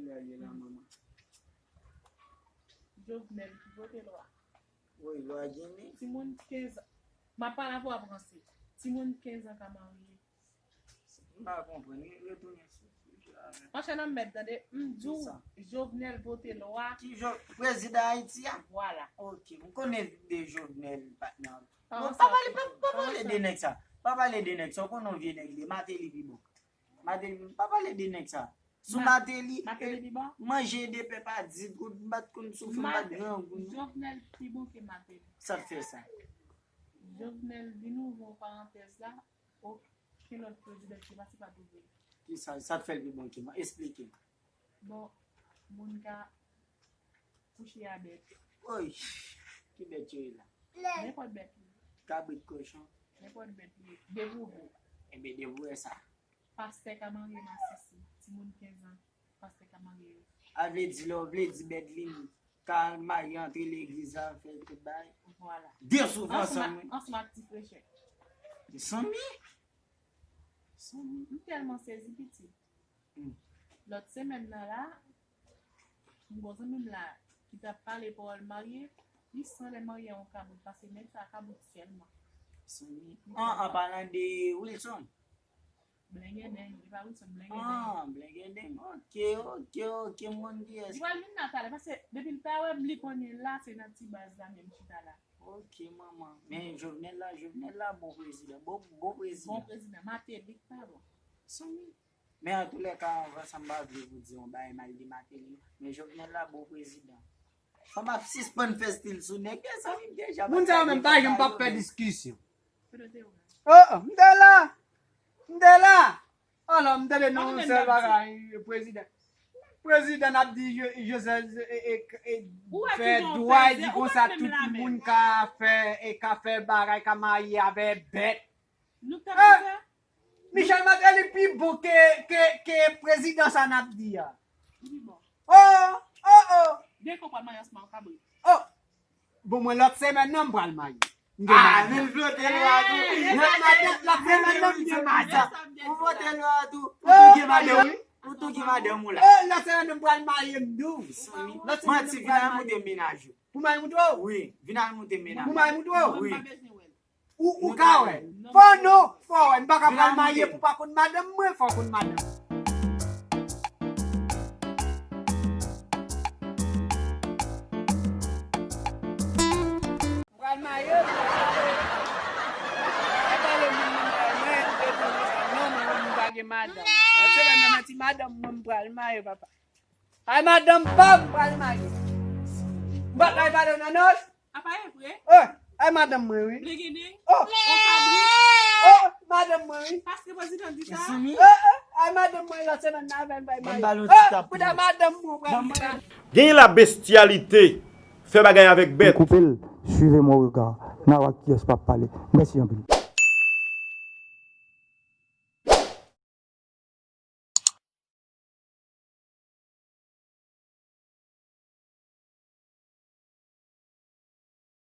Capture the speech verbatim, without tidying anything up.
Gade la, manman. Jovenel ki vote lwa. Wi, lwa gen li. Timoun kenz an. M ap pale avè w an franse. Timoun kenz an ka marye. M pa konprann. Retounen sou sijè a. Monchè nan mèd tande, m di w, Jovenel vote lwa. Ki jo, prezidan Ayiti a? Vwala. Ok, m konnen de Jovenel patnè. Bon, pa pale, pa, pa pale de nèg sa. Pa pale de nèg sa. Ou konnen yon vye nèg li. Martelly pi bon. Martelly, pa pale de nèg sa. Sou Martelly, Martelly pi bon? Manje de pèp a di goud, m pa t konn soufri, m pa t grangou. Jovenel pi bon ke Martelly. Sa t fè sa? Jovenel vin ouvri yon parantèz la. Okenn lòt prezidan ki pase pa t ouvri. Ki sa, sa t fè l pi bon ke mwen? Esplike. Bon, moun ka kouche a bèt. Oy, ki bèt yo ye la? Nenpòt bèt li. Kabrit, kochon. Nenpòt bèt li. Devouvo. Ebyen, devouvo sa. Pastè ka marye masisi. Timoun kenz an. Pastè ka marye yo. A vle di lè w vle di bèt li ka marye antre legliz la fè tout bagay. Vwala. De souf ansanm wi. Ansanm ak ti frechè. Zanmi. Zanmi. M tèlman sezi pitit. Hmm. Lòt semèn nan la, m gon zanmi m la ki t ap pale pawòl marye, li sanble marye a yon kabrit, paske nèg sa kabrit sèlman. Zanmi. An, an palan de Wilson. Blengedeng, li pa Wilson, Blengedeng. Ah, Blengedeng. Ok, ok, ok, m konn kiyès. Li pral vin la talè, paske depi l pa wè m, li konnen la, se nan ti baz la menm chita la. Ok, manman. Men Jovenel la, Jovenel la, bon prezidan. Bon, bon prezidan. Bon prezidan. Martelly k pa bon. Zanmi. Men antoulèka, anvan sa, m pa vle pou di yon bagay mal de Martelly. Men Jovenel la, bon prezidan. Fò m ap sispann fè stil sou nèg, mezanmi, m deja. Moun sa yo menm pa janm p ap fè diskisyon. Kote w te wè? Oh, oh, m te la. M te la. Alò, m tande nan yon sèl bagay, prezidan. Prezidan ap di Joseph fè dwa di konsa tout moun ka fè e ka fè bagay, ka marye avè bèt. Nou t ap di sa? Michel Martelly pi bon ke, ke, ke prezidan sa n ap di a. Li bon. Oh, oh, oh. Gen konprann maryaj ma kabrit. Oh. Bon, mwen lòt semèn nan m pral marye. M gen Ah, madanm. men vote lwa tou. Lòt madanm, lòt semèn nan m gen madanm. Ou vote lwa tou. Ou Oh, tou gen madanm. wi. Ou tou gen madanm ou la. Oh, lòt semèn nan m pral marye m dou. Lòt semèn Manti, vin al moute menaj ou. Pou marye m dou. Wi, vin al moute menaj Pou ou. Marye m dou. Wi. Pa bezwen wè l. Ou, ou ka wè. Fò non, fò wè. M pa ka pral marye pou pa konn madanm mwen, fò konn madanm. M pral marye. E pale moun nan marye mwen, e pou sa non, mwen menm m pa gen madanm. Lòt semèn nan nan ti madanm mwen m pral marye, papa. Ay madanm pa m pral marye. M pa kay pale nan nòs. Apa e vre? Oh, ay madanm mwen wi. Blegede? Oh, O kabrit? Oh, madanm mwen wi. Paske prezidan di sa? Zanmi. Oh, oh, ay madanm mwen lòt semèn nan avè l bay Ban m ba l marye. yon ti Oh, tap. pou da madanm mwen pral marye. Gen la bestyalite, fè bagay avèk bèt. Koupe l, suivez mon regard. N a wè kiyès p ap pale. Mèsi anpil.